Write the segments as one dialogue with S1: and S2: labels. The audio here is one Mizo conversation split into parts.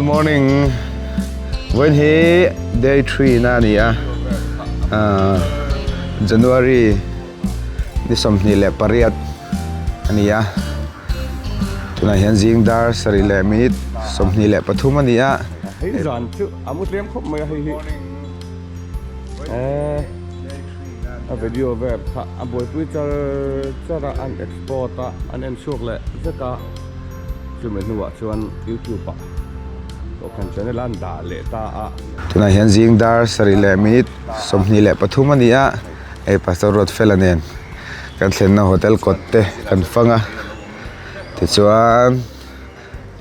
S1: morning. Vawiin hi day 3 na a ni a. Ah, January ni 28 a ni a. Tunah hian zing dar sarih leh minute 23 a ni a.
S2: Hei zan chu a mu tlem khawp mai a hei hi. Eh, a video vel kha a buaipui char char a an export a an en chhuak leh vek a chumi hnuah chuan youtube ah kohhran channel an dah leh ta a.
S1: Tunah hian zing dar sarih leh minute 23 a ni a, hei Pastor Ruatfela nen kan thlenna hotel kawt te kan fang a, tichuan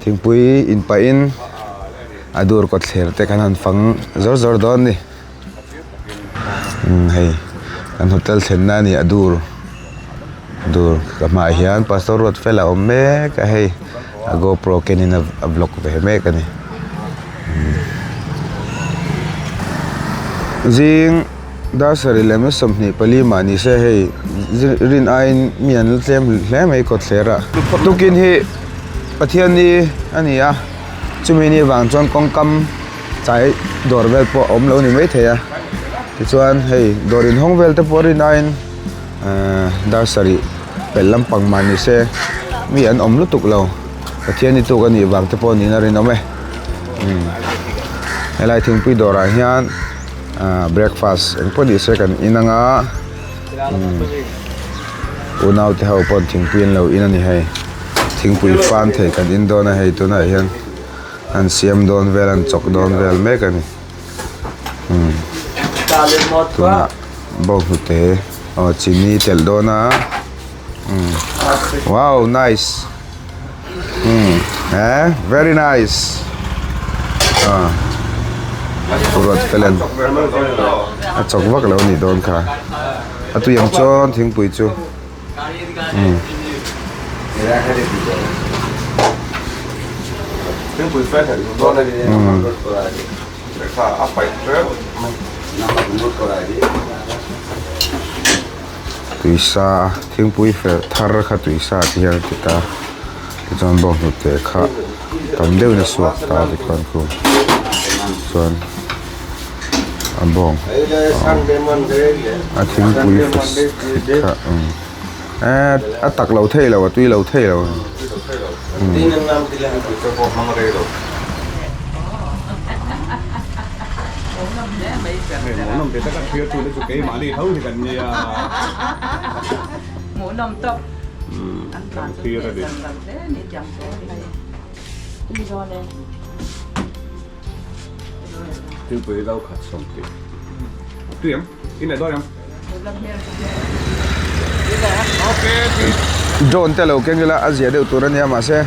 S1: thingpui in pahin a dur kawtthler te kan han fang zawr zawr dawn a ni. Umm hei kan hotel thlenna a ni a dur dur ka hmaah hian pastor Ruatfela a awm mek a hei a gopro kenin a vlog ve mek a ni zing dar sarih leh mi 24 mah ni se hei rin aiin mi an la tlem hle mai kawtthler ah tukin hi Pathianni a ni a chumi ni vang chuan kawngkam. Tlai dawr vel pawh a awm lo ni maithei a tichuan hei dawr inhawng vel te pawh rin aiin ehh dar sarih pelh lampang mah ni se mi an awm lutuk lo Pathian ni tuk a nih vang te pawh niin a rinawm e umm helai thingpui dawrah hian ahh breakfast eng pawh ni se kan in anga umm unau te ho pawh thingpui an lo in a ni hei thingpui fan thei kan in dawn a hei tunah hian. An siam dawn vel an chawk dawn vel mek a ni umm tunah bawnghnute aw chini telh dawn a umm wow nice umm eh very nice ah ruat fel an a chawk vak lo a nih dawn kha a tui ang chuan thingpui chu. Tuisa thingpui fer thar kha tuisa te hian a ti ta tichuan bawnghnute kha tam deuhin a suak ta tikhuan khu chuan. a bawng a thingpui kha eee a tak lo thei lo a tui lo thei lo
S2: Thingpui lo khat sawm tih tui ang in leh dawn ang.
S1: Drone te lo keng ila a zia deuh tur a nia mahse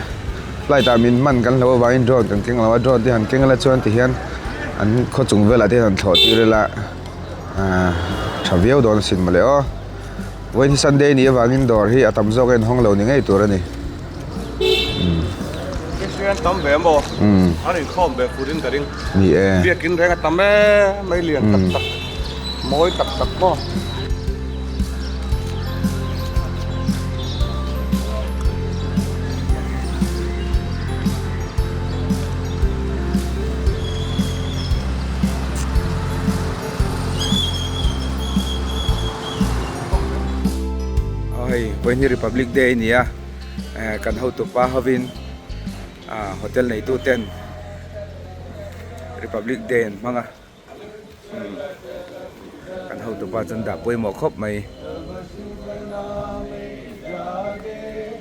S1: flight ah min hman kan hlo avangin drone kan keng lo a drone te han keng ila chuan tihian an khaw chung velah te hian han thlawh tir ila ahh tha viau dawn asin mawle aw vawiin hi sunday nih avangin dawr hi a tam zawk a inhawng lo ni ngei tur a ni.
S2: Kristian tam ve maw? An inkhawm ve furin ka ring.
S1: Ni e.
S2: Biakin reng a tam e, mai lian tak tak, mawi tak tak maw.
S1: Hei vawiin hi Republic Day a ni a. Eh kan hotupa hovin ah hotel neitu ten Republic Day an hmang a umm kan hotupa chuan dah pawimawh khawp mai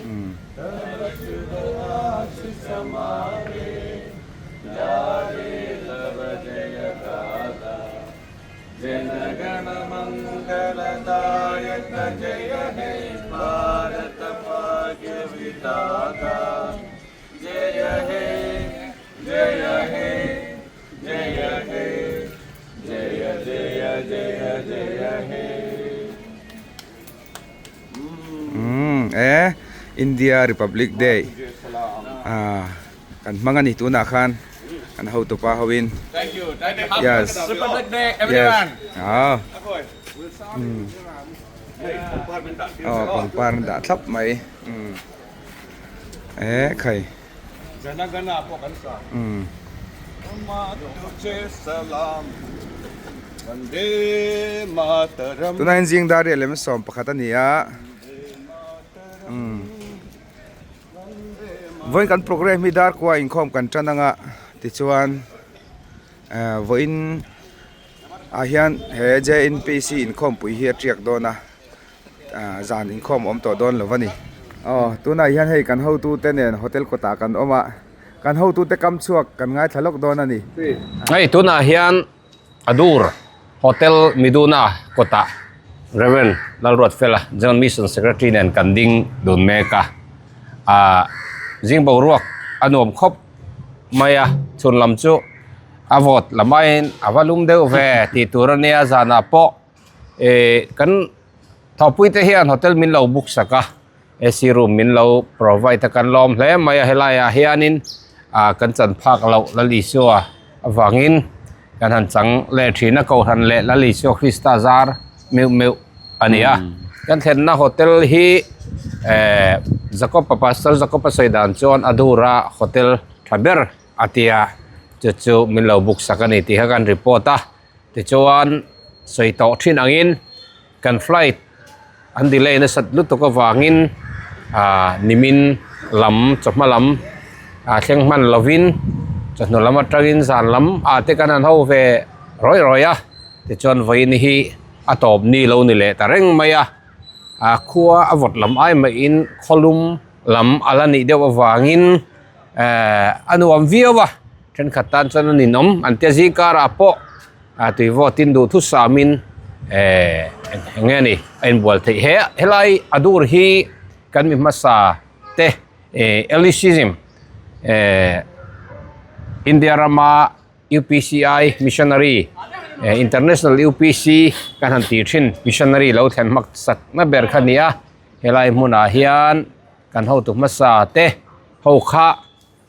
S1: umm. Umm e India Republic Day ah kan hmang a ni tunah khan kan hotupa ho in yes yes ah umm aw pangpar an dah thlap mai umm e khai umm. Tunah hian zing dar riah lem 11 a ni a umm vawiin kan programme hi dar kua inkhawm kan tan anga tichuan eh vawiin ah hian he J N P C inkhawmpui hi a tiak dawn a. Ah zan inkhawm awm tawh dawn lo a ni. Aw tunah hian hei kan hotute nen hotel kawtah kan awm a, kan hotute kam chhuak kan ngaithla lawk dawn a ni.
S2: Hei tunah hian Adur Hotel Miduna kawtah Rev. Lalruatfela General Mission Secretary nen kan ding dun mek a, ah zing boruak a nuam khawp mai a, chhun lam chu a vawt lamaiin a va lum deuh ve tih tur a nia zanah pawh. Eh kan thawhpui te hian hotel min lo book sak a AC room min lo provide a kan lawm hle mai a helai ah hianin ah kan chan phak loh Lal Isua avangin kan han chang leh thin a Kohhran leh Lal Isua Krista zar meuh meuh a ni a kan thlenna hotel hi eh Jacob-a Pastor Jacob-a sawi dan chuan a dura hotel tha ber a tia chu chu min lo book sak a ni tih kha kan report a. Tichuan sawi tawh thin angin kan flight an delay nasat lutuk avangin ah nimin lam chawhma lam ah thleng hman lovin chawhnu lam atangin zan lam ah te kan han ho ve rawih rawih a tichuan vawiin hi a tawp ni lo ni leh ta reng mai a ah khua a vawt lam ai mahin khawlum lam a la nih deuh avangin eh a nuam viau a. Thenkhat tan chuan a ninawm an tia zing karah pawh ah tui vawtin duh thusamin eh eng nge ni a inbual theih he helai a dur hi kan mi hmasa te eh Elicism eh India rama U_P_C_I missionary eh international U_P_C kan han tih thin missionary lo thlen hmak sak na ber kha a ni a helai hmunah hian kan hotu hmasa te ho kha.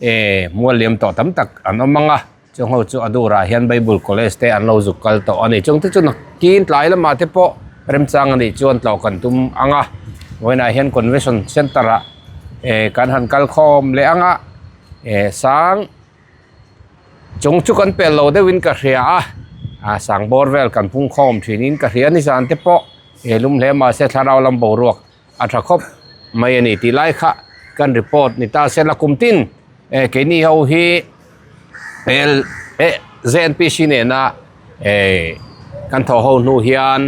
S2: Eh mual liam tawh tam tak an awm ang a, chung ho chu a durah hian Bible College te an lo zuk kal tawh a ni. Chung te chu nakin tlai lamah te pawh remchang a nih chuan tlawh kan tum ang a, vawiinah hian Convention Centre ah eh kan han kal khawm leh ang a, eh sang chung chu kan pel lo deuhin ka hria a, ah sang bawr vel kan pung khawm thinin ka hria nizan te pawh eh lum hle mahse thlarau lam boruak a tha khawp mai a ni tih lai kha kan report ni ta se la kum tin eh keini ho hi L eh J_N_P_C nena eh kan thawh ho hnu hian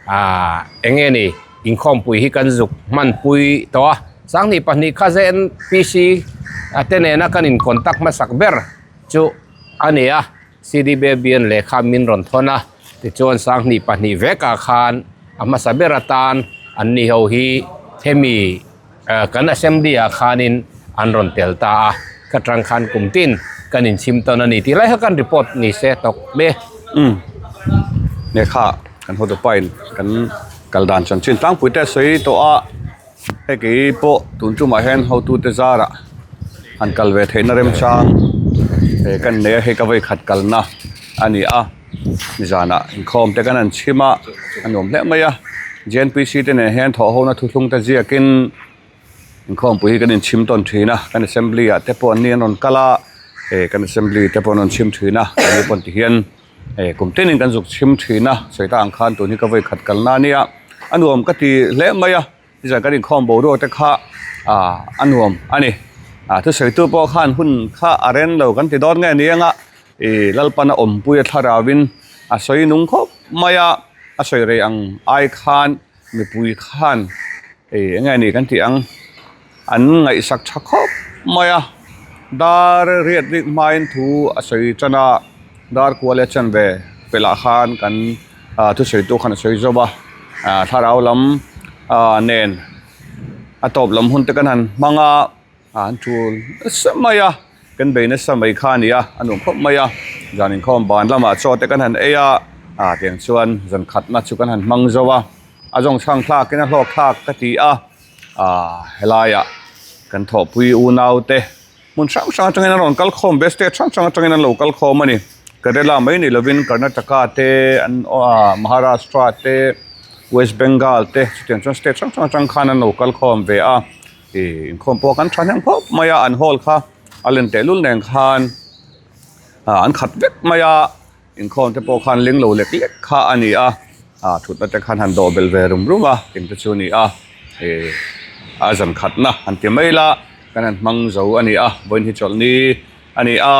S2: ah eng nge ni inkhawmpui hi kan zuk hmanpui tawh a sanghnih pahnih kha J_N_P_C te nena kan in contact hmasak ber chu a ni a. CD Baby-a'n lehkha min rawn thawn a, tichuan sanghnih pahnih vekah khan a hmasa ber atan anni ho hi hemi kan assembly-ah khanin an rawn tel ta a, ka tang khan kum tin kan inchhim tawn a ni tih lai kha kan report ni se tawk hle.
S3: Umm lehkha kan hotu pain kan kal dan chanchin tlangpui te a sawi tawh a, hei kei pawh tun tumah hian hotute zarah han kal ve theihna remchang he kan nei a hei ka vawi khat kalna a ni a zanah inkhawm te kan han chhim a a nuam hle mai a J_N_P_C te nen hian thawh hona thuthlung te ziakin inkhawmpui hi kan inchhim tawn thin a kan assembly ah te pawh an ni an rawn kal a eh kan assembly te pawh an rawn chhim thin a keini pawh ti hian eh kum tinin kan zuk chhim thin a sawi ta ang khan tun hi ka vawi khat kalna a nia a nuam ka ti hle mai a. Nizan kan inkhawm boruak te kha ah a nuam a ni. Ah thusawitu pawh khan hun kha a ren lo kan ti dawn nge ni anga ih Lalpana awmpui a thlarauin a sawi nung khawp mai a, a sawi rei ang ai khan mipui khan ih eng nge ni kan tih ang an ngaihsak tha khawp mai a, dar riat rik hmain thu a sawi tan a, dar kual a chan ve pelh ah khan kan. ah thusawitu khan a sawi zawm a ah thlarau lam ah nen a tawp lam hun te kan han hmang a ah an tul nasa mai a kan bei nasa mai kha a ni a a nuam khawp mai a zan inkhawm ban lamah chaw te kan han ei a ah tiang chuan zan khatna chu kan han hmang zo a a zawng chhang thlak in a hlawk thlak ka ti a ah helaiah kan thawhpui unau te. Hmun hrang hrang atangin an rawn kal khawm ve state hrang hrang atangin an lo kal khawm a ni. Kerala mai ni lovin Karnataka te an aw Maharashtra te West Bengal te chutiang chuan state hrang hrang atang khan an lo kal khawm ve a ih inkhawm pawh kan tha hnem khawp mai a an hall kha a len tehlul nen khan. An khat vek mai a, inkhawm te pawh khan ling lo lek lek kha a ni a, thutna te khan han dawh belh ve rum rum a eng te chu a ni a, ih a zan khatna han ti mai la kan han hmang zo a ni a, vawiin hi chawlhni a ni a,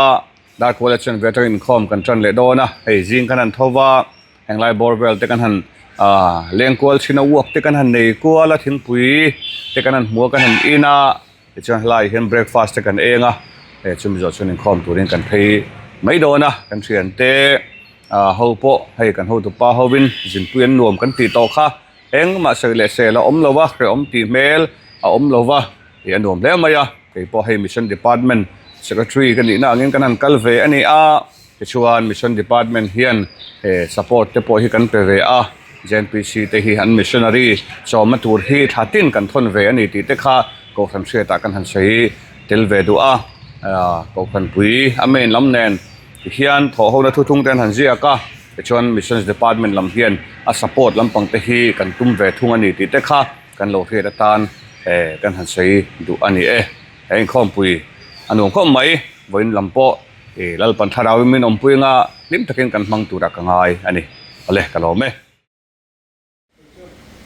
S3: Darkuala chuan ve atangin inkhawm kan tan leh dawn a, hei zing kan han tho va, henglai bawr vel te kan han leng kual thin a, uak te kan han nei kual a, thingpui te kan han hmu a kan han in a. Tichuan helaiah hian breakfast te kan eng a, hei chumi zawh chuan inkhawm turin kan phei mai dawn a, kan thiante ah ho pawh hei kan hotupa hovin zinpui an nuam kan tih tawh kha engmah sawi leh sel a awm lo va, hrehawm tih hmel a awm lo va, ih a nuam hle mai a, kei pawh hei mission department secretary ka nihna angin kan han kal ve a ni a. Tichuan Mission Department hian he support te pawh hi kan pe ve a, JNPC te hi an missionary chawmna tur hi thla tin kan thawn ve a ni tih te kha Kohhran hriatah kan han sawi tel ve duh a, Kohhran pui a main lam nen tihian thawhhona thuthung te an han ziak a, tichuan Missions Department lam hian a support lampang te hi kan tum ve thung a ni tih te kha kan lo hriat atan kan han sawi duh a ni e. He inkhawmpui a nuam khawp mai, vawiin lam pawh. I Lalpan thlarauin min awmpui anga hlim takin kan hmang turah ka ngai a ni. Awle, ka lawm e.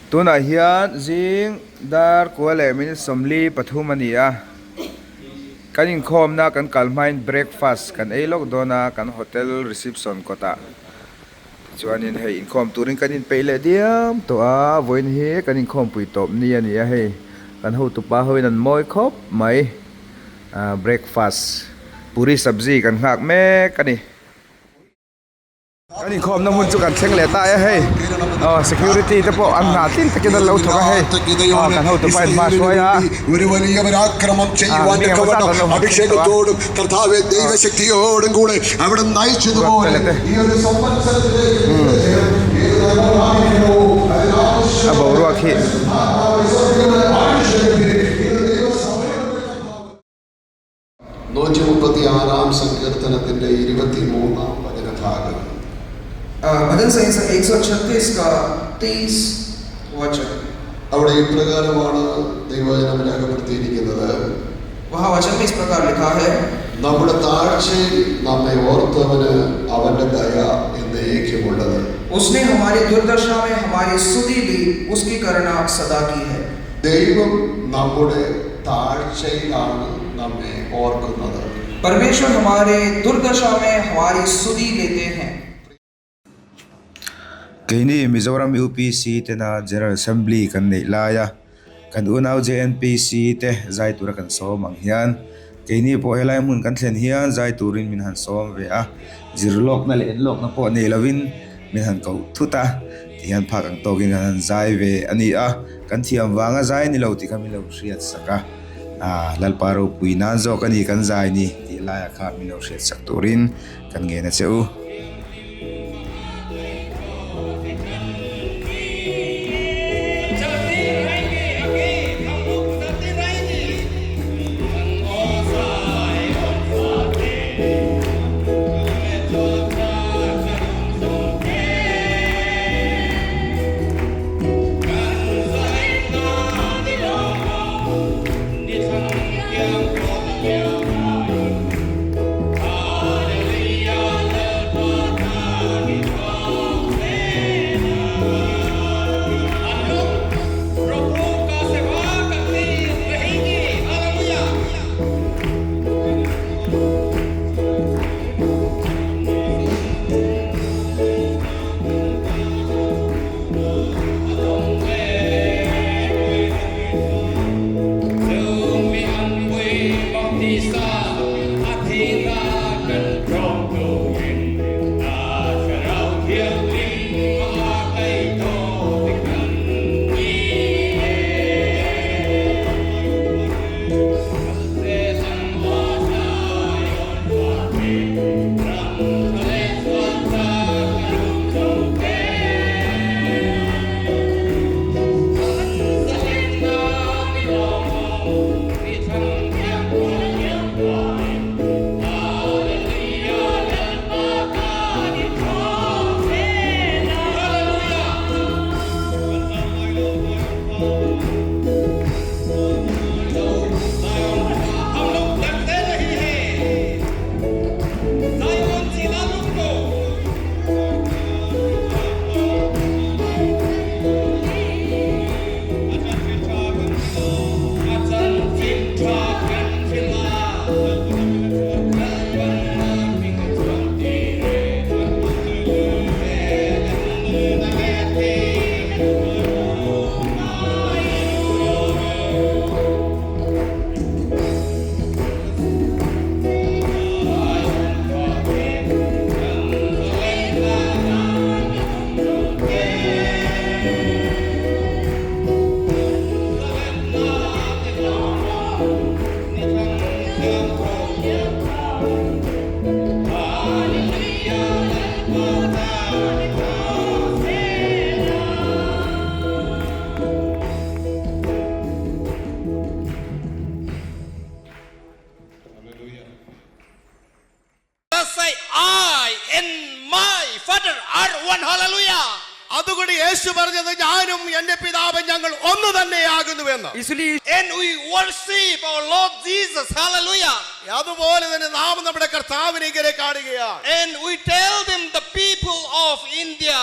S1: Tunah hian zing dar kua leh minute 43 a ni a, kan inkhawmna kan kal hmain breakfast kan ei lawk dawn a, kan hotel reception kawtah tichuanin hei inkhawm turin kan inpeih leh diam tawh a, vawiin hi kan inkhawmpui tawp ni a ni a hei, kan hotupa hoin an mawi khawp mai. Breakfast puri sabzi kan nghak mek a ni. Kan inkhawmna hmun chu kan thleng leh ta e hei aw security te pawh an hna tlin takin an lo thawk a hei aw kan hotu pa in hma a hruai a ah mi engemaw zat an lo han thleng tawh a ruat te umm a boruak hi.
S4: നൂറ്റി മുപ്പത്തിയാറാം സങ്കീർത്തനത്തിന്റെ ഇരുപത്തിമൂന്നാം വചനഭാഗം.
S5: भजन संहिता 136 का 23 वचन।
S4: അവിടെ ഇപ്രകാരമാണ് ദൈവവചനം രേഖപ്പെടുത്തിയിരിക്കുന്നത്.
S5: वहाँ वचन में इस प्रकार लिखा है,
S4: നമ്മുടെ താഴ്ചയിൽ നമ്മെ ഓർത്തവന് അവന്റെ ദയ എന്നേക്കുമുള്ളത്.
S5: उसने हमारी दुर्दशा में हमारी सुधि ली, उसकी करुणा सदा की है।
S4: ദൈവം നമ്മുടെ താഴ്ചയിലാണ് നമ്മെ ഓർക്കുന്നത്.
S5: परमेश्वर हमारे दुर्दशा में हमारी सुधि लेते हैं।
S1: Keini Mizoram UPC tena General Assembly kan neih laia kan unau JNPC te zai tura kan sawm ang hian keini pawh helai hmun kan thlen hian zai turin min han sawm ve a, zirlawkna leh enlawkna pawh nei lovin min han koh thut a tihian phak ang tawkin kan han zai ve a ni a, kan thiam vanga zai ni lo tih kha min lo hriat sak a, ah Lalpa ropui nan zawk a ni kan zai ni tih laiah kha min lo hriat sak turin kan ngen a che u.
S6: I and my Father are one. Hallelujah.
S7: അതുകൊണ്ട് യേശു പറഞ്ഞത് ഞാനും എന്റെ പിതാവും ഞങ്ങൾ ഒന്ന് തന്നെയാകുന്നുവെന്ന്.
S5: इसलिए
S6: And we worship our Lord Jesus. Hallelujah.
S7: അതുപോലെ തന്നെ നാം നമ്മുടെ കർത്താവിനെ ഇങ്ങനെ കാണുകയാണ്.
S6: And we tell them, the people of India,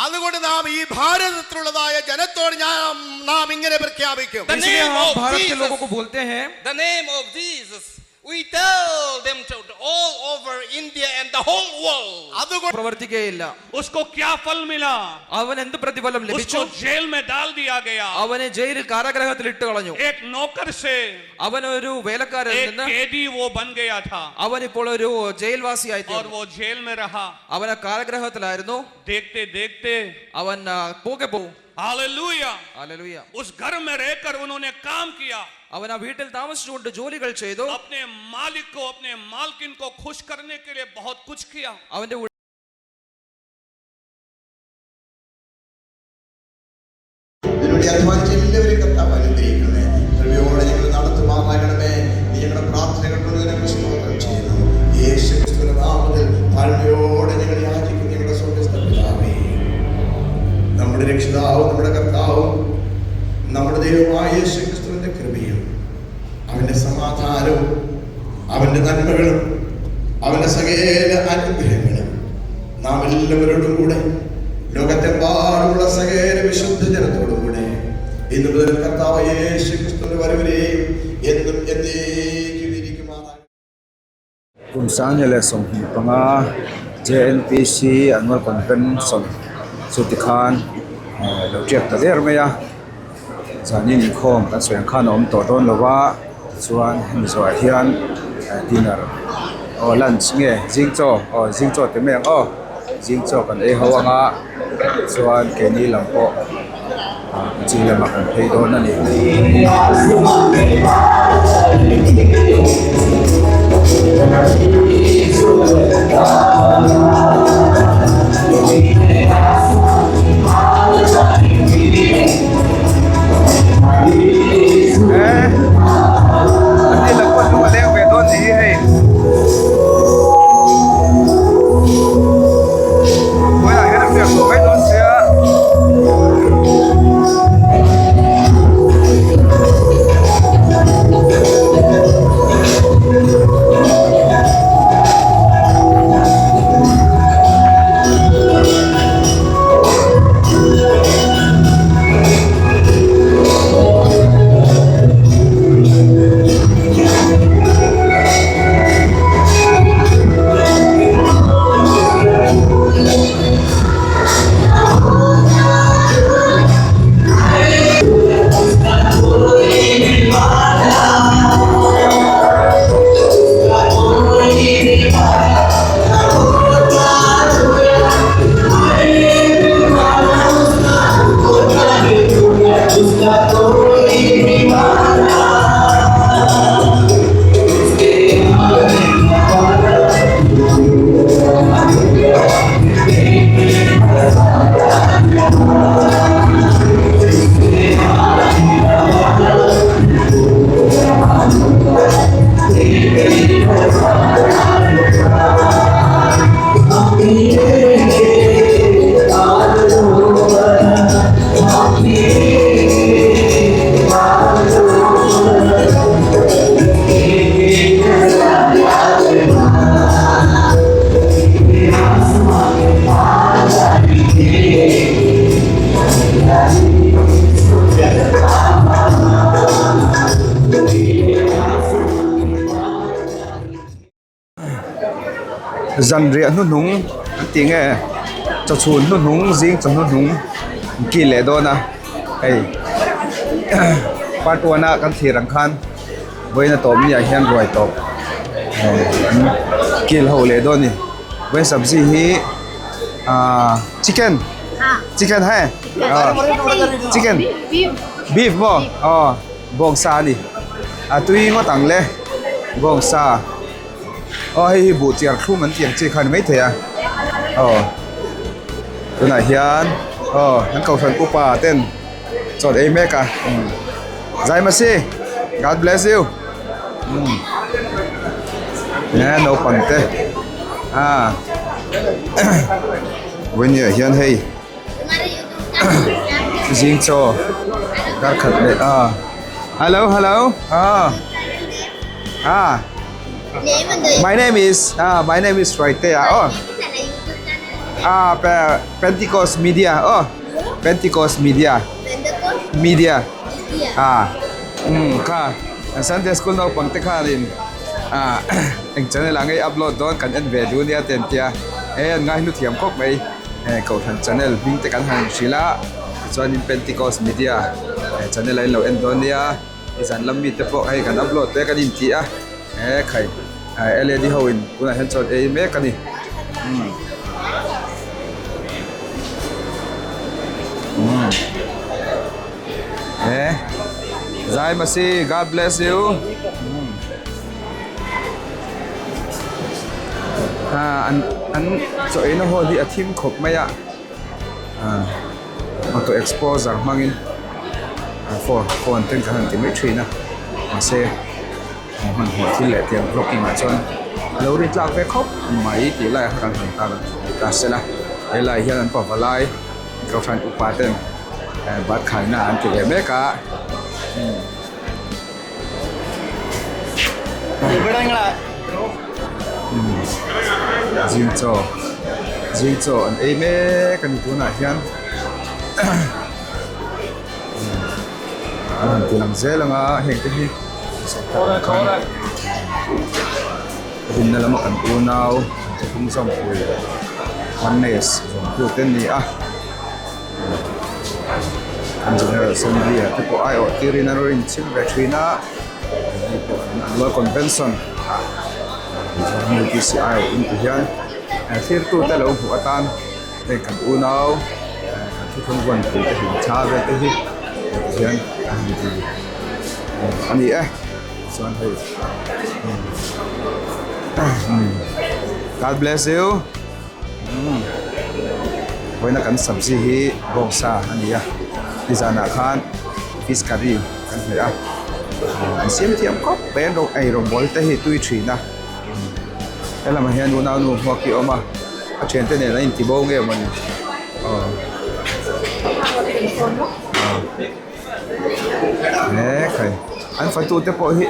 S7: അതുകൊണ്ട് നാം ഈ ഭാരതത്തിലുള്ളതായ ജനത്തോട് ഞാൻ നാം ഇങ്ങനെ പ്രഖ്യാപിക്കും.
S6: The
S5: इसलिए
S6: name
S5: हम
S6: of
S5: Bharat के
S6: Jesus.
S5: लोगों को बोलते हैं,
S6: The name of Jesus. We tell them to all over India and the whole world.
S7: അതുകൊണ്ട്
S5: പ്രവർത്തിക്കുകയില്ല.
S8: उसको क्या फल मिला?
S5: അവൻ എന്ത് പ്രതിഫലം ലഭിച്ചു?
S8: उसको जेल में डाल दिया गया.
S5: അവനെ ജയിലിൽ കാരാഗ്രഹത്തിൽ ഇട്ട് കളഞ്ഞു.
S8: एक नौकर से
S5: അവൻ ഒരു വേലക്കാരൻ
S8: एक
S5: നിന്ന്
S8: कैदी वो बन गया था.
S5: അവൻ ഇപ്പോൾ ഒരു ജയിൽവാസിയായി
S8: और
S5: തീർന്നു.
S8: वो जेल में रहा.
S5: അവൻ ആ കാരാഗ്രഹത്തിലായിരുന്നു.
S8: देखते देखते
S5: അവൻ ആ, പോകെ പോകും.
S8: Hallelujah,
S5: hallelujah.
S8: उस घर में रहकर उन्होंने काम किया.
S5: അവൻ ആ വീട്ടിൽ താമസിച്ചുകൊണ്ട് ജോലികൾ ചെയ്തു.
S8: अपने मालिक को, अपने मालकिन को खुश करने के लिए बहुत कुछ किया.
S5: അവന്റെ
S4: ഇതിനുവേണ്ടി അധ്വാനിച്ച എല്ലാവരും കർത്താവ് അനുഗ്രഹിക്കണമേ. കൃപയോടെ ഞങ്ങൾ നടത്തുമാറാകണമേ. നീ ഞങ്ങളുടെ പ്രാർത്ഥന കേട്ടുള്ളതിനെ സ്തോത്രം ചെയ്യുന്നു. യേശു ക്രിസ്തുവിന്റെ നാമത്തിൽ താഴ്മയോടെ ഞങ്ങൾ യാചിക്കുന്നു ഞങ്ങളുടെ സ്വർഗ്ഗസ്ഥ പിതാവേ. നമ്മുടെ രക്ഷിതാവും നമ്മുടെ കർത്താവും നമ്മുടെ ദൈവമായ യേശു ക്രിസ്തുവിന്റെ കൃപയും അവന്റെ സമാധാനവും അവന്റെ നന്മകളും അവന്റെ സകല അനുഗ്രഹങ്ങളും നാം എല്ലാവരോടും കൂടെ ലോകത്തെമ്പാടുമുള്ള സകല വിശുദ്ധ ജനത്തോടും കൂടെ ഇന്നു മുതൽ കർത്താവ് യേശു ക്രിസ്തുവിന്റെ വരവരെയും എന്നും എന്നേക്കും ഇരിക്കുമാറാകട്ടെ.
S1: Kum 2025 JNPC Annual Convention chu tikhan lo tiak ta der mai a, zanin inkhawm kan sawi ang khan a awm tawh dawn lo va, tichuan hemi zawhah hian dinner aw lunch nge zing chaw aw zing chaw ti mai ang aw zing chaw kan ei ho anga chuan keini lam pawh chi lamah kan phei dawn a ni. Zanriah hnuhnung an tih nge chawchhun hnuhnung zing chaw hnuhnung an kil leh dawn a, hei part one a kan thlir ang khan vawiin a tawp ni ah hian ruai tawp an kil ho leh dawn a ni. Vawiin sabzi hi ahh chicken chicken he chicken beef maw aw bawngsa a ni a tui ngawt ang le bawngsa. Aw hei hi buh chiar thlum an tih ang chi kha ni maithei a, aw tunah hian aw an kohhran upa ten chawt ei mek a umm zai masi God bless you umm e naupang te Ah Vawinia hian hei zing chaw dar khat leh a hello hello ah ah my name is ah my name is Hruaitea aw ah Pentecost media aw Pentecost media media ah umm kha Sunday school naupang te khanin ah eng channel ah ngei upload dawn kan en ve duh nia te an tia he an ngaihlu thiam khawp mai eh kohhran channel hming te kan han hrilh a tichuanin Pentecost media channel ah in lo en dawn nia nizan lam mi te pawh hei kan upload te kan intih a he khai led ho in tunah hian chuan ei mek a ni umm umm he zai masi God bless you umm ah an an chaw eina hall hi a thim khawp mai a ah auto exposure hmangin phone phone ten kan han ti mai thin a mahse hmanhmawh thil leh tiang vlogging ah chuan a lo ri tlak ve khawp mai tih lai kha kan han tar ta sela helai hian an pavalai kohhran upa ten bat khaina an ti ve mek a. Zing chaw zing chaw an ei mek a ni tunah hian an han ti lang zel ang a heng te hi rinna lama kan unau thuthlung zawmpui oneness zawmtu te an ni a. An General Assembly ah te pawh aiawh tirin an rawn inchhim ve thin a hei pawh an annual convention ah UPC aiawh in ti hian thirtu te lo hmuh atan hei kan unau kan thuthlung vawn pui te hlim thla vel te hi ti hian a han ti a ni e chuan hei God bless you. Vawiina kan sabzi hi bawngsa a ni a nizanah khan fish curry kan hmeh a an siam thiam khawp mai a ei rawngbawl te hi tui thin a helamah hian unau nu hmuak hi a awm a a thiante nen an inti bo nge mawni aw he khai an fatu te pawh hi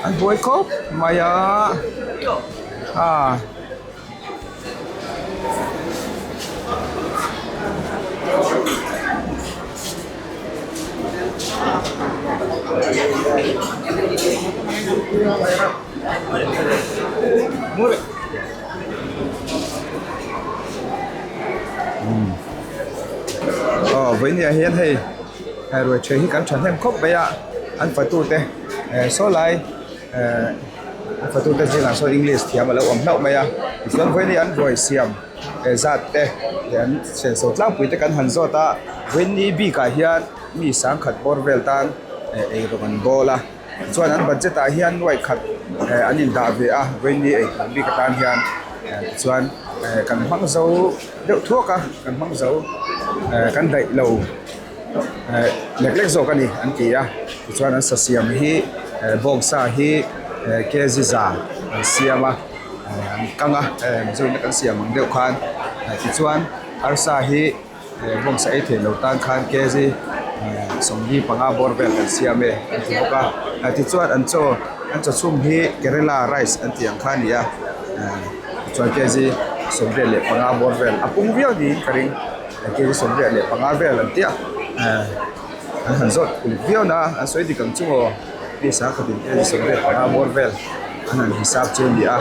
S1: an buai khawp mai a ah. Aw vawinia hian hei ruai ṭheh hi kan ṭhahnem khawp mai a an fatute saw lai. Eh a fatute zingah sawn english thiam a lo awm hlauh mai a tichuan vawiin an ruai siam eh zat te leh an senso tlangpui te kan han zawt a vawiin bikah hian mi sangkhat bawr vel tan eh eirawng an bawl a tichuan an budget ah hian nuai khat eh an indah ve a vawiin ei tur bik atan hian eh tichuan eh kan hmang zo deuh thuak a kan hmang zo eh kan daih lo. Eh lek lek zawk a ni an ti a tichuan an sa siam hi eh bawngsa hi eh kg za an siam a eh an kang a eh mizoin a kan siam ang deuh khan eh tichuan arsa hi eh bawngsa ei theih loh tan khan kg eh 75 bawr vel kan siam e an ti bawk a eh tichuan an chaw an chaw chhum hi kerala rice an tih ang kha a ni a eh tichuan kg 85 bawr vel a pung viau niin ka ring. Kg 75 vel an tia an han zawt uluk viau na an sawi dik ang chu maw mi sangkhatin kg 75 bawr vel an han hisap chu a ni a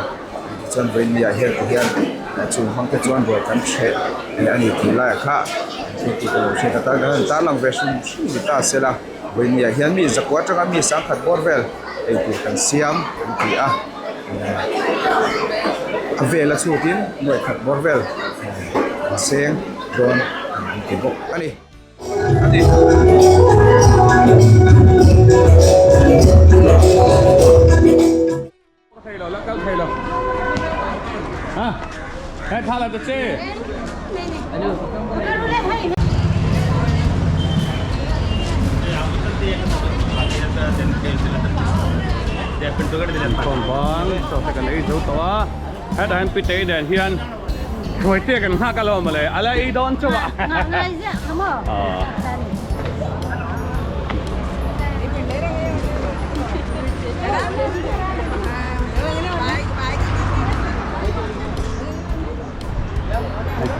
S1: tichuan vawiin ni ah hian ti hian chung hmang te chuan ruai kan hreh a ni tih laiah kha thil tih ka lo hriat atan kan han tarlang ve hrim hrim ni ta se la vawiin ni ah hian mi zakua atanga mi sangkhat bawr vel eitur kan siam an ti a a vel a chhutin nuaih khat bawr vel. A seng dawn an ti bawk a ni.
S3: Inkhawm bang chaw te kan ei zo tawh a. Hetah hian Pitei nen hian Hruaitea kan nghak alawm mawle, a la ei dawn chauh a.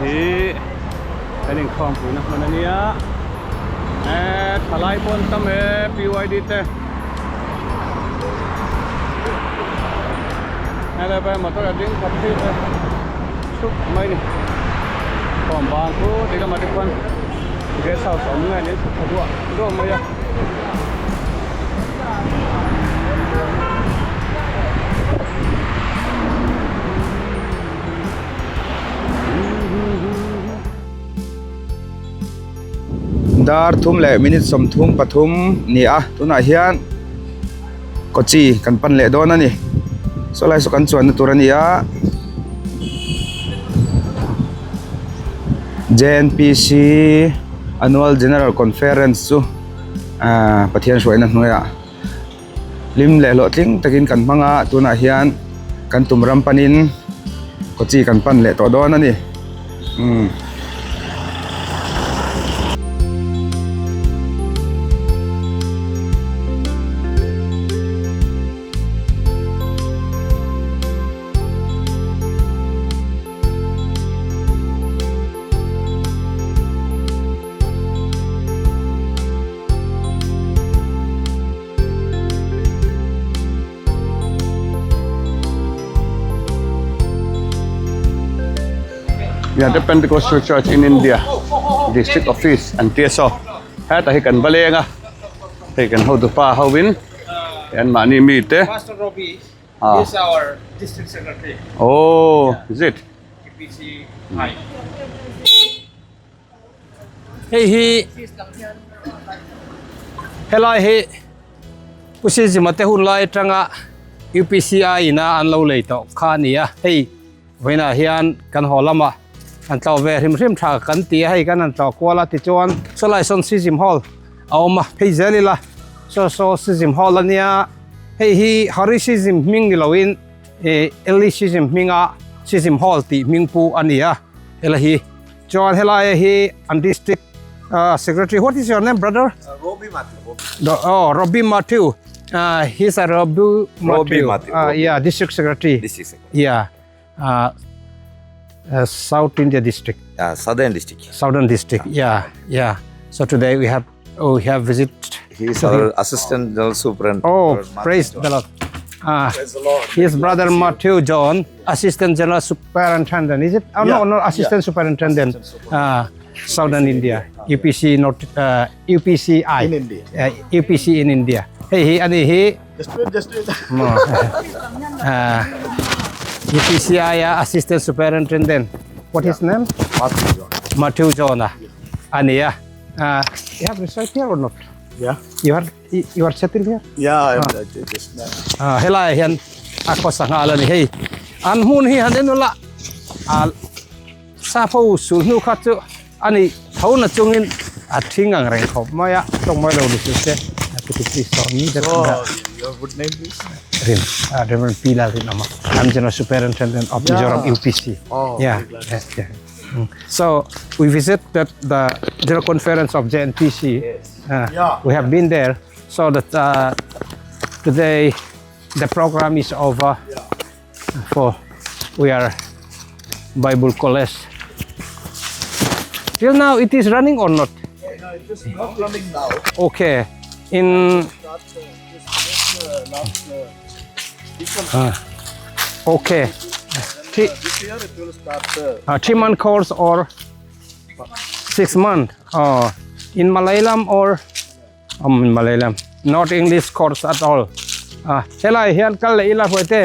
S3: Hei hi kan inkhawmpuina hmun a nia eh thalai pawh an tam e PYD te helai pawh motor a ding khat thei te chhup mai ni khawm bang chu ti lamah te khuan guest house a awm nge niin chhuk thla duah duah mai a.
S1: Dar thum leh minute 33 ni a tunah hian Kochi kan pan leh dawn a ni saw lai saw kan chuanna tur a ni a J_N_P_C annual general conference chu ahh Pathian hruaina hnuaiah. Hlim leh hlawhtling takin kan hmang a tunah hian kan tum ram panin Kochi kan pan leh tawh dawn a ni umm.
S3: Yeah, the Pentecostal Church in India District Office an tia saw hetah hi kan va leng a hei kan hotu pa ho in an mahni mi te
S9: Pastor Robbie
S3: Ah.
S9: is our district secretary.
S3: Oh, is it?
S9: UPC I.
S10: Hei hi helai hi Pu Sizima te hun lai atanga UPCI ina an lo lei tawh kha a ni a, hei vawiinah hian kan haw lama an tlawh ve hrim hrim tha kan ti a, hei kan han tlawh kual a tichuan sawlai sawn Sizim Hall a awm a, phei zel ila saw saw Sizim Hall a nia, hei hi Hari Sizim hming ni loin ih Eli Sizim hminga Sizim Hall tih hming pu a ni a, helai hi. Chuan helai hi an district uh, secretary what is your name brother
S11: Robbie Matthew
S10: The, oh Robbie Matthew uh, he's a Robbie Matthew,
S11: Robbie Matthew,
S10: Uh, yeah district secretary
S11: District secretary.
S10: yeah uh, uh, South India district
S11: uh, Southern district
S10: Southern district yeah yeah so today we have oh, we have visit
S11: he is our assistant general superintendent
S10: Oh, praise the Lord. Ah, his brother Matthew John, Assistant General Superintendent, is it? Oh, no,
S11: Yeah,
S10: no, Assistant
S11: yeah.
S10: Superintendent, Southern India, UPC North, UPCI.
S4: In India.
S10: UPC in India. Hei hi, ani hi.
S4: Just wait, just wait.
S10: Mo. UPCI Assistant Superintendent. What his name?
S11: Matthew John.
S10: Matthew John. ah. Ani a. You have reside here or not?
S4: Yeah.
S10: You are you are settled here?
S4: Yeah, I'm ah. just now.
S10: Ah, helai hian a khawsa nghal a ni hei. An hmun hi han en ula a sa pho sul hnu kha chu a ni tho na chungin a thing ang reng khawp mai a tawng mai lo ni chu se could you please tell me that
S4: So, your good name please?
S10: Rin, uh, Reverend P. Lal Rinama. I'm General Superintendent of
S4: Yeah.
S10: Mizoram UPC.
S4: Oh,
S10: yeah,
S4: very glad to
S10: yeah, yeah. Mm. So we visited the General Conference of JNPC.
S4: Yes.
S10: Uh,
S4: Yeah.
S10: We have been there. So that uh, today the program is over.
S4: Yeah.
S10: For we are Bible College. Till now it is running or not?
S4: No, it is not running now.
S10: Okay. In
S4: Start, just finished, last
S10: uh, okay. Three,
S4: this year it will start.
S10: 3 month course or 6 month? Oh, in Malayalam or in Malayalam? Not English course at all. Ah, helai hian kal leh ila huai te.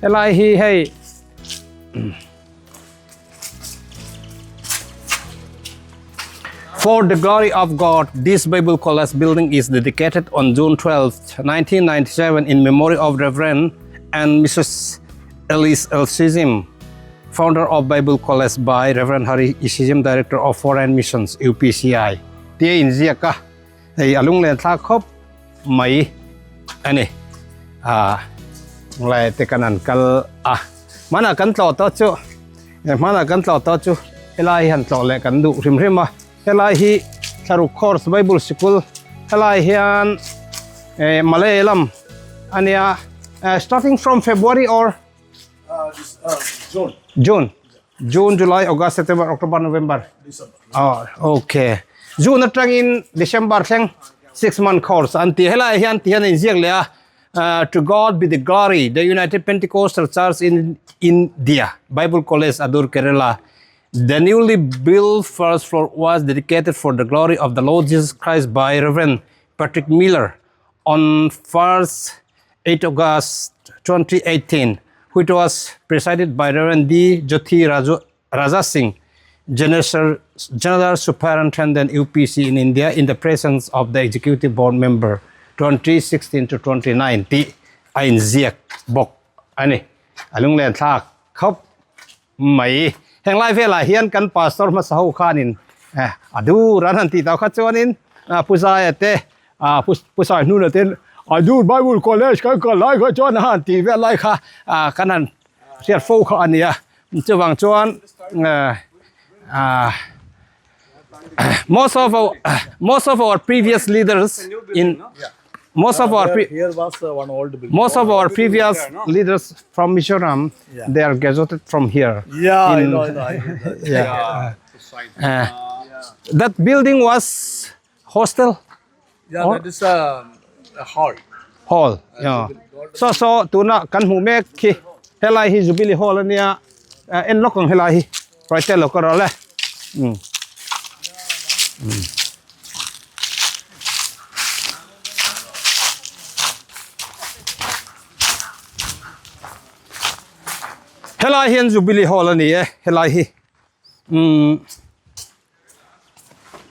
S10: Helai hi hei. For the glory of God, this Bible College building is dedicated on June 12, 1997 in memory of Reverend and Mrs. Elise L. Sism, founder of Bible College by Reverend Hari Isism, Director of Foreign Missions, UPCI. Tia inziak a, hei a lunglen thlak khawp mai a ni. Ah, lai te kan an kal a. Hmanah kan tlawh tawh chu hmanah kan tlawh tawh chu helai hi han tlawh leh kan duh hrim hrim a helai hi thlaruk course bible sikul helai hian eh Malayalam ania starting from February or June June July August September October November oh okay June atangin December thleng 6 month course an ti helai hian ti hian a inziak leh a Uh, to God be the glory, the United Pentecostal Church in India, Bible College, Adur, Kerala. The newly built first floor was dedicated for the glory of the Lord Jesus Christ by Reverend Patrick Miller on 1st 8 August 2018, which was presided by Reverend D. Jyoti Raju, Raja Singh, General, General Superintendent UPC in India in the presence of the Executive Board member 2016 to 29 tih a inziak bawk a ni. A lunglen thlak khawp mai. Heng lai velah hian kan pastor hmasa ho khanin eh a dur an han tih tawh kha chuanin Pu Zaia te Pu Saihnuna te a dur Bible College kan kal lai kha chuan a han tih vel lai kha kan han hriat fo kha a nia. Chuvang chuan most of our most of our previous leaders in most of our pre
S12: here was one old building.
S10: Most of our previous leaders from Mizoram, yeah. they are graduated from here.
S12: Yeah, in, I know, I know. I know.
S10: yeah. yeah. That building was hostel.
S12: Yeah, that is a, a hall.
S10: Hall. Yeah. So so tuna kan hmu mek khi helai hi Jubilee Hall ania en lawk ang helai hi right te lo ka rawh le. Um. Um. Helai hian Jubilee Hall ani e helai hi. Um.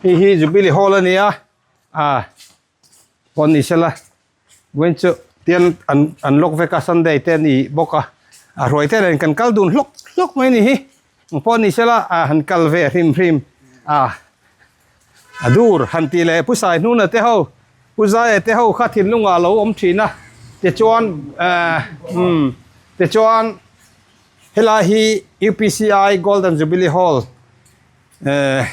S10: Hei hi Jubilee Hall a nia a pawn ni sela vawiin chu tian an an lock vek a Sunday te a ni bawk a a hruai te nen kan kal dun hlawk hlawk mai a ni hi ang pawh ni sela a han kal ve hrim hrim a a dur han tih leh Pu Saihnuna te ho Pu Zaia te ho kha thinlungah a lo awm thin a tichuan eh umm tichuan helai hi U_P_C_I Golden Jubilee Hall. Eh,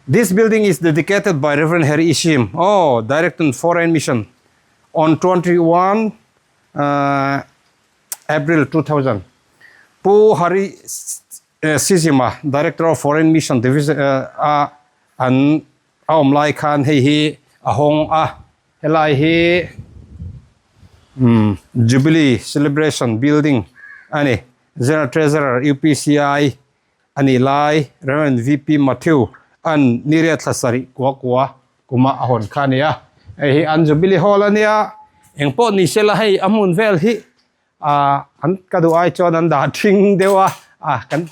S10: this building is dedicated by Reverend Harry Ishim, oh, Director in Foreign Mission, on 21 uh, April 2000. Pu Harry eh, Sisima, Director of Foreign Mission Division, uh, a an a awm lai khan hei hi a hawng a, helai hi um, Jubilee Celebration Building ani, General Treasurer UPCI A nih lai Rev. VP Matthew an Niria thla sarih kua kua kuma a hawn kha a ni a. Hei hi an Jubilee Hall a nia, eng pawh ni sela hei a hmun vel hi ah an ka duh ai chuan an dah thing deuh a, ah kan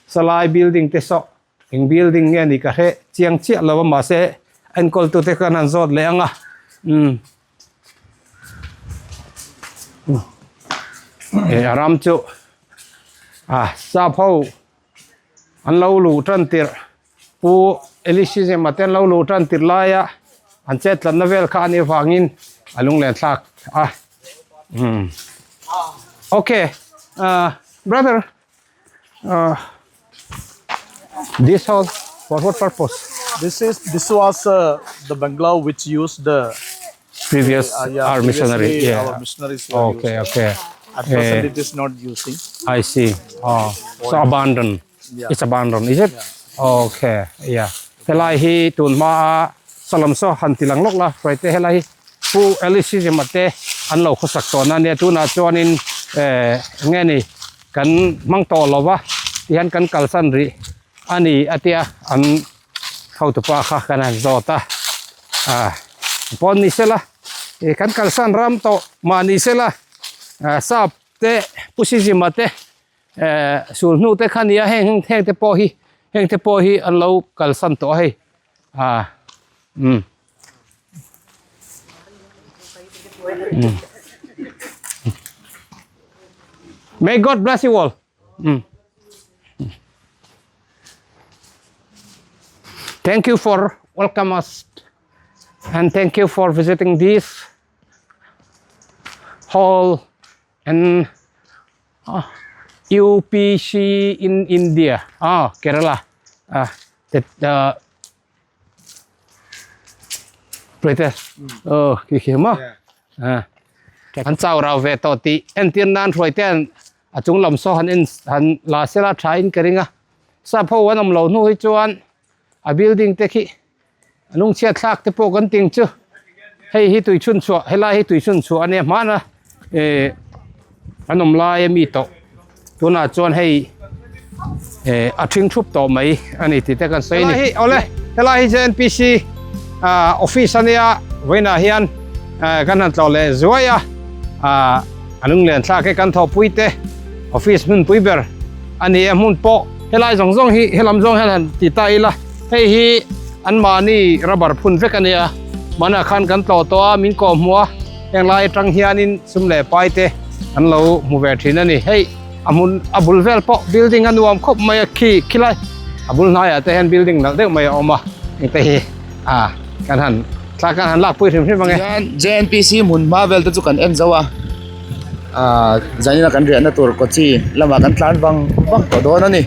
S10: salai building te saw eng building nge ni ka hre chiang chiah lo a mahse enkawl tute khan an zawt leh ang a umm. Eh a ram chu ah sap ho an lo luh tan tirh pu Elisizema te an lo luh tan tirh laia an chet tlatna vel kha a nih avangin a lunglen thlak a umm okay ah brother ah this hall for what purpose
S12: This is this was uh, the bungalow which used the
S10: previous
S12: uh, yeah,
S10: our missionary
S12: previously
S10: yeah
S12: our missionaries were
S10: okay
S12: using.
S10: okay
S12: At present,
S10: Eh.
S12: it is not using.
S10: I see. Oh, so abandoned.
S12: Yeah.
S10: It's abandoned, is it? Okay, yeah. Helai hi tun hma a salam saw han ti lang lawk la hruai te helai hi Pu Elisizm a te an lo khawsak tawhna ania tunah chuanin eh eng nge ni kan hmang tawh lo va tihian kan kalsan rih a ni a tia an hotupa kha kan han zawt a ah pawn ni sela ih kan kalsan ram tawh mah ni sela ah sap te Pu Sizima te eh sul hnu te kha nia heng heng te pawh hi heng te pawh hi an lo kalsan tawh a hei ah umm. May God bless you all. Mm. Thank you for welcome us and thank you for visiting this hall and UPC in India ah Kerala ah aw khi khi maw ah an chau rau ve tawh tih entir nan hruai te a chung lam saw han en han la sela tha in ka ring a sap ho an awm lo hnu hi chuan a building te khi a lungchhiat thlak te pawh kan ting chu hei hi tui chhun chhuah helai hi tui chhun chhuah a nia hmana eh an awm lai ami tawh tunah chuan hei eh a ṭhing ṭhup tawh mai a ni tih te kan sawi a ni awle helai hi J_N_P_C ah office a nia vawiinah hian eh kan han tlawh leh zuai a ah a lunglen thlak hi kan thawhpui te office hmunpui ber a ni a hmun pawh helai zawng zawng hi helam zawng hian han ti ta ila hei hi anmahni rubber phun vek a nia hmanah khan kan tlawh tawh a min kawh hmuh a heng lai atang hianin sum leh pai te an lo hmu ve thin a ni hei a hmun a bul vel pawh building a nuam khawp mai a khi khilai a bul hnaiah te hian building nalh deuh mai a awm a engte hi a kan han thla kan han lakpui hrim hrim ang e.
S13: Tihian J_N_P_C hmun hma vel te chu kan en zo a ahh zanin a kan riahna tur Kochi lamah kan tlan vang vang tawh dawn a ni.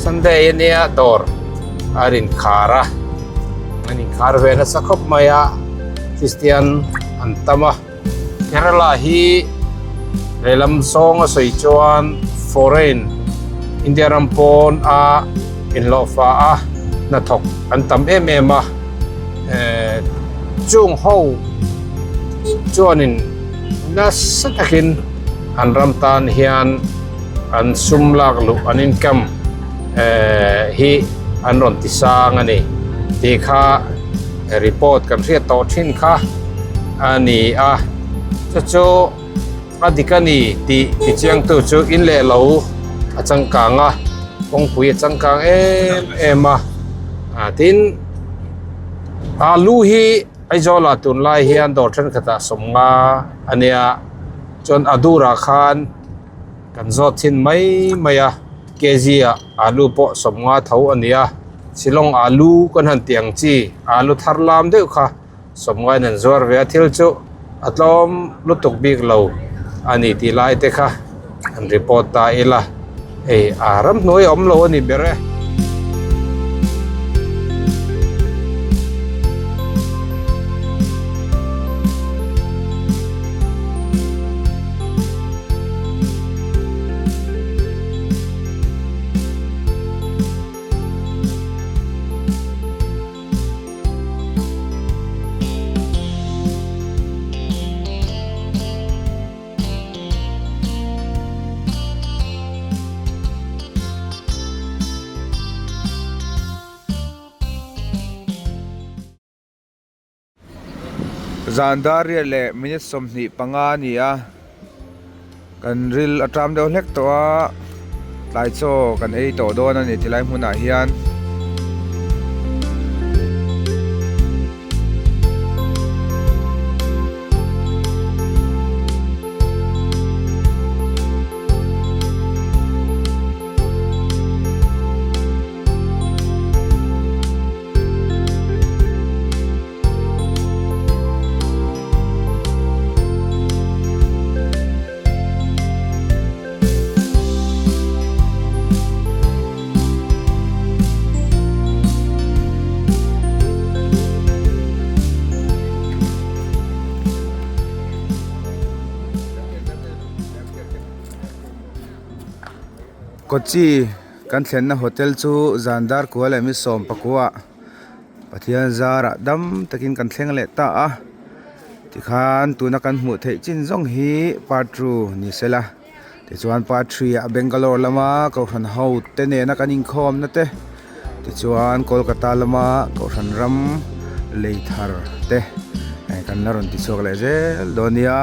S10: Sunday ania dawr a rin khar a an inkhar ve nasa khawp mai a Christian an tam a Kerala hi lehlam zawng a sawi chuan foreign India ram pawn a inhlawhfa a hnathawk an tam em em a eh chung ho chuanin nasa takin an ram tan hian an sum lak luh an income eh hi an rawn ti sang a ni tih kha report kan hriat tawh thin kha a ni a chu chu a dik a ni tih ti chiangtu chu in leh lo a changkang a kawngpui a changkang em em a ah tin alu hi Aizawl ah tunlai hian dawr thenkhatah sawmnga a nia chuan a durah khan kan zawt thin mai mai a kg ah alu pawh sawmnga tho a ni a Shillong alu kan han tih ang chi alu thar lam deuh kha sawmnga in an zuar ve a thil chu a tlawm lutuk bik lo a ni tih lai te kha an report ta ila hei a ramhnuai a awm lo a ni ber e.
S1: Zan dar riat leh minute 25 a ni a kan ril a ṭam deuh hlek tawh a tlai chaw kan ei tawh dawn a ni tilai hmunah hian. Kochi kan thlenna hotel chu zan dar kua leh mi sawm pakua Pathian zarah dam takin kan thleng leh ta a tikhan tuna kan hmuh theih chin zawng hi part two ni sela tichuan part three ah Bangalore lama kohhran ho te nena kan inkhawm na te tichuan Kolkata lama kohhran ram lei thar te kan la rawn ti chhuak leh zel dawn nia.